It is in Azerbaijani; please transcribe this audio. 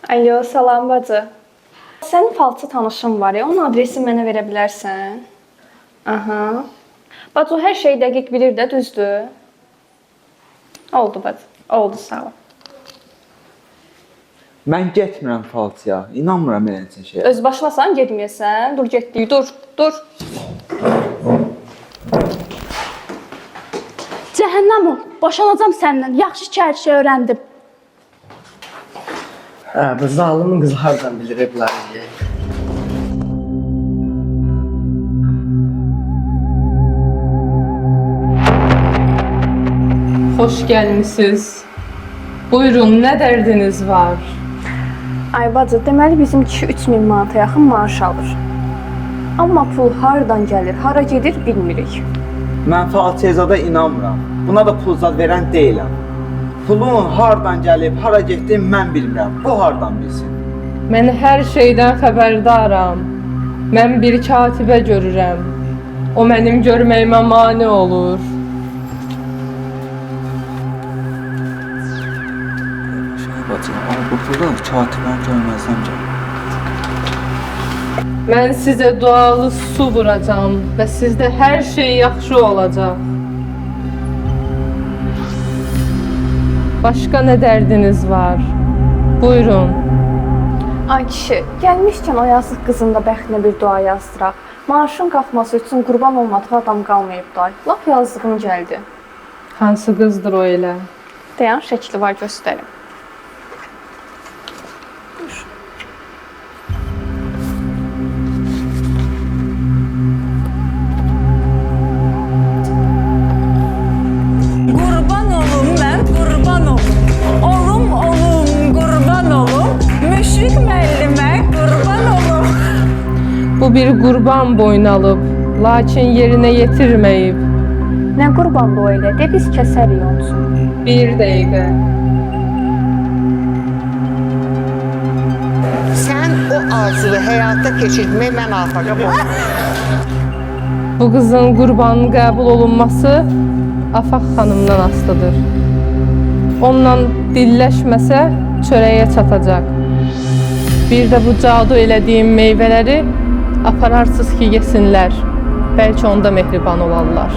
Alo, salam bacı. Sənin falçı tanışın var ya, onun adresini mənə verə bilərsən? Aha. Bacı, o hər şeyi dəqiq bilir də, düzdür? Oldu bacı. Oldu, sağ ol. Mən getmirəm falçıya. İnanmıram elə şeyə. Öz başınasan getməyəsən. Dur getdik, dur, dur. Cəhənnəm ol. Boşanacam səndən. Yaxşı ki, hər şey öyrəndim. Hə, bu zalımın qızı hardan bilir bunları? Xoş gəlmisiniz. Buyurun, nə dərdiniz var? Ay bacı, deməli bizim kişi 3000 manata yaxın maaş alır. Amma pul hardan gəlir, hara gedir bilmirik. Mən falçıya zada inanmıram. Buna da pul zad verən deyiləm. Pulun hardan gəlib, hara getdiyini mən bilmirəm. Bu hardan bilsin? Mən hər şeydən xəbərdaram. Mən bir katibə görürəm. O mənim görməyimə mane olur. Şey bacı, al bu pulu katibəni görməzdən gəl. Mən sizə dualı su vuracam və sizdə hər şey yaxşı olacaq. Başqa nə dərdiniz var? Buyurun. Ay kişi, gəlmişkən o yazıq qızın da bəxtinə bir dua yazdıraq. Maaşın qalxması üçün qurban olmadığı adam qalmayıb day. Lap yazdığım gəldi. Hansı qızdır o elə? Dayan, şəkli var göstərim. Qurban olum mən, qurban olum. Olum, olum, qurban olum. Müşrik müəllimə qurban olum. Bu bir qurban boyun alıb, lakin yerinə yetirməyib. Nə qurbandı o elə? De biz kəsərik onsuz. Bir dəqiqə. Sən o arzunu həyata keçirtmək mən afaqa boynuma. Bu qızın qurbanın qəbul olunması Afaq xanımdan asılıdır. Onunla dilləşməsə çörəyə çatacaq. Bir də bu cadu elədiyim meyvələri apararsınız ki, yesinlər. Bəlkə onda mehriban olarlar.